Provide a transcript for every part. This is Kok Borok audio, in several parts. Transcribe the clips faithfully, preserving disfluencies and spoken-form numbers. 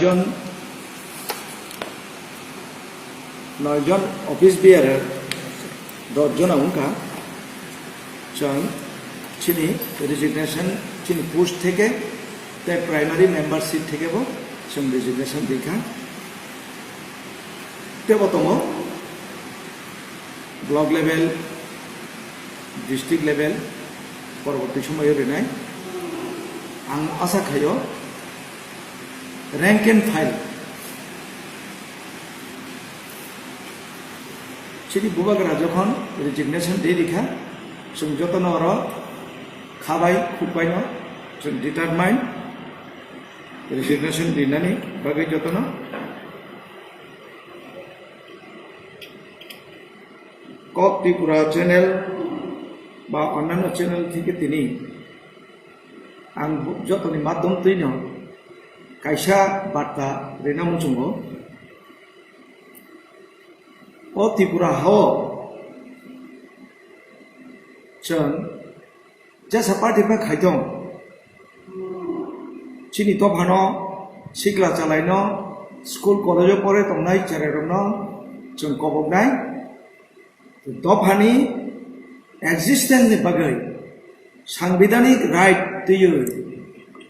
Jon, noi jon office bearer, dos jona wngkha. Chwng chini resignation, chini post theke tei primary membership theke bo chwng resignation rikha. Tebo tongo block level, district level, porborti somoyo rinai. Ang asa khaio rank and file. Chini bubagra jokhon resignation de rikha, chwng jotono oro khabai khukbaino chwng determine resignation rinani bagwi jotono. Kok Tripura channel ba onnanno channel theke tini ang jotoni madhom twino kaisa barta rina muchungo. O Tripura hao chwng jesa party bai khaitong, chini dophano sikla chalaino, school college-o pore tongnai cherairokno chwng koboknai. Dophani existence ni bagwi, sangbidhanik right twiwi,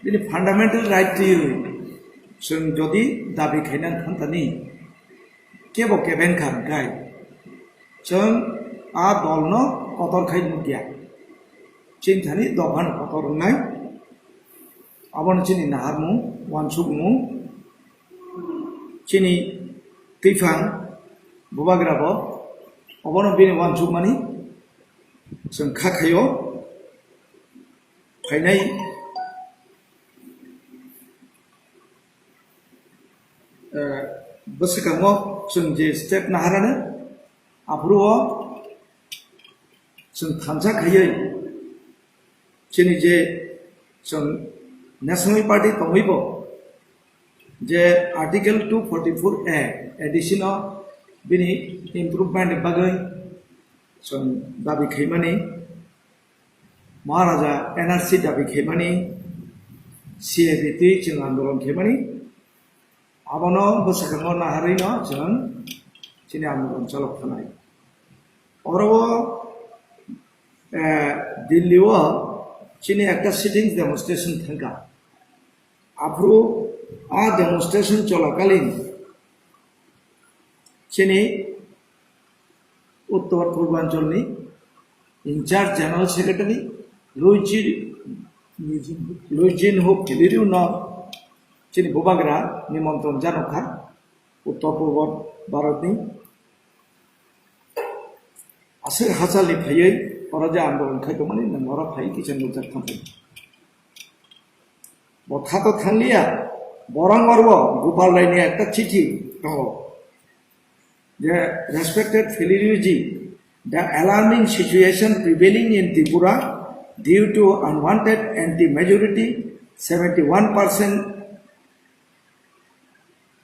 bini fundamental right twiwi chwng jodi dabi khaina thantani kebo keben kha hwnkhe chwng a dolno kotor khai nukya. Chini thani dophano kotor wngnai. Abono chini naharmung, uansukmung, chini twiphang bubagra bo obono bini uansukmani chwng kha khaio. Phainai, eh, bwswkango chwng je step naharani, aphuru o chwng thansa khaiwi chini je chwng National Party tongwi bo je Article two forty-four A addition o bini improvement ni bagwi chwng dabi khaimani, Maharaja N R C dabi khaimani, C A A B twi chwng andolon khaimani, abono bwswkango naharwino chwng chini andolon chalok thanai. Oro o, eh, Delhi o chini ekta sitting demonstration thangkha. Aphuru a demonstration cholakalin chini Uttor Purbanchal ni in charge General Secretary Luigi, Luigi Ho Kiliru no chini bubagra nimontron janokha Uttor Purbo Bharat ni. Aswk hachal ni phaiwi oro je andolon khai tongmani nwng oro phai kisa nukjak thangkha. Bo thato thangliya, borang orbo Gopal Rai ni ekta chithi tongo. Je, respected Philiriji, the alarming situation prevailing in Tripura due to unwanted anti-majority, seventy-one percent,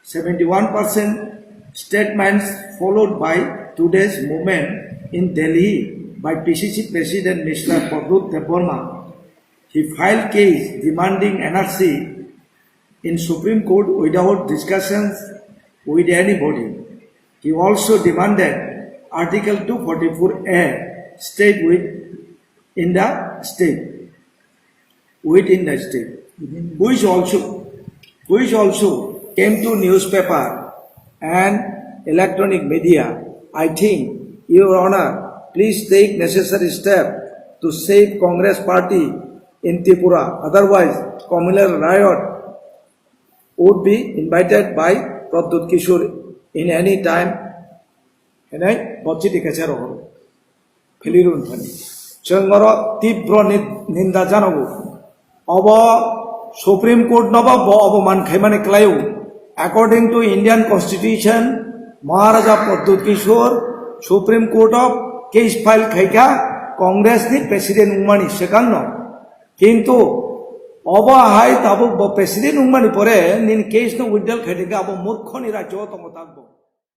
seventy-one percent statements followed by today's movement in Delhi by P C C President Mister Pradyot Debbarma. He filed case demanding N R C in Supreme Court without discussions with anybody. He also demanded Article two forty-four A stayed with in the state, within the state, which also, which also came to newspaper and electronic media. I think, Your Honor, please take necessary step to save Congress party in Tripura. Otherwise, communal riot would be invited by Pradyot Kishore in any time. Hinai bo chiti kaisa rohoro. Philirun thani. Chwng oro tibro ni-, ninda janogo. Obo Supreme Court no bo, bo oboman khaimani kwlaio. According to Indian Constitution, Maharaja Pradyot Kishore Supreme Court of case file khaikha Congress ni president wngmani swkangno. Kintu obo hai tabuk bo president wngmani pore nini case no withdraw khaidikha abo murkho ni rajyo tongo takbo.